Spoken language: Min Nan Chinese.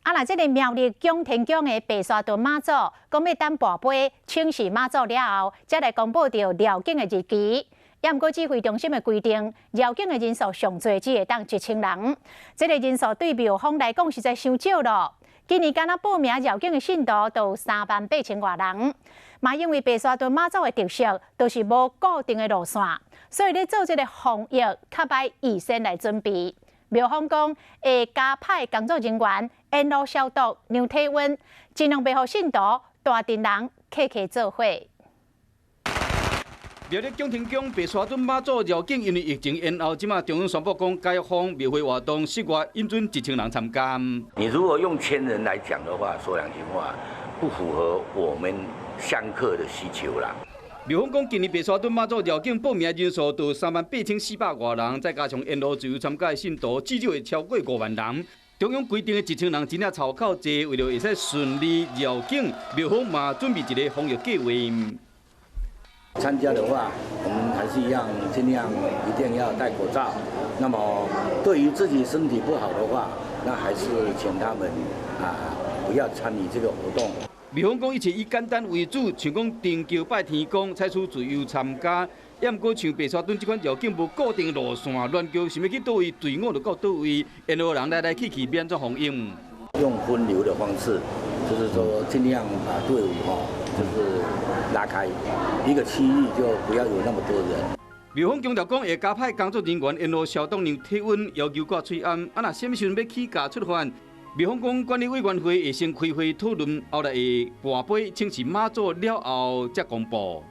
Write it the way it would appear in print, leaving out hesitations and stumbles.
啊，若這个苗栗蔣天宮的白沙屯媽祖，講欲等跋杯請示媽祖了後，才來公布著繞境的日期。也毋過指揮中心的規定，繞境的人數上濟只會當1000人。這个人數對廟方來講實在傷少咯。今年敢若報名繞境的信徒都有3萬8千外人。嘛因為白沙屯媽祖的特色，都是無固定的路線，所以咧做這个防疫較愛預先來準備。廟方講會加派工作人員沿路消毒、量體溫，盡量袂予信徒大陣人客客做伙。苗栗蔣天宮白沙屯媽祖繞境，因為疫情延後，這馬中央宣布講解封廟會活動，室外允准1000人參加。你如果用千人來講的話，說良心話，不符合我們香客的需求啦。廟方講，今年白沙屯媽祖繞境報名人數到38,400外人，再加上沿路自由參加的信徒，至少會超過5萬人。中央規定的1000人真正超夠濟，為了會使順利繞境，廟方嘛準備一個防疫計劃。參加的話，我們還是一樣，盡量一定要戴口罩。那麼對於自己身體不好的話，那還是請他們啊不要參與這個活動。廟方講一切以簡單為主，像講登轎拜天公，採取自由參加。也毋過像白沙屯這款繞境無固定路線，亂轎想欲去佗位，隊伍就到佗位，沿路人來來去去，欲按怎防疫？用分流的方式，就是說盡量把隊伍吼，就是拉開一個區域，就不要有那麼多人。廟方強調講，會加派工作人員沿路消毒、量體溫，要求掛喙罨。啊，若啥物時陣欲起駕出發？廟方講管理委員會會先開會討論，後來會跋杯請示媽祖了後才公布。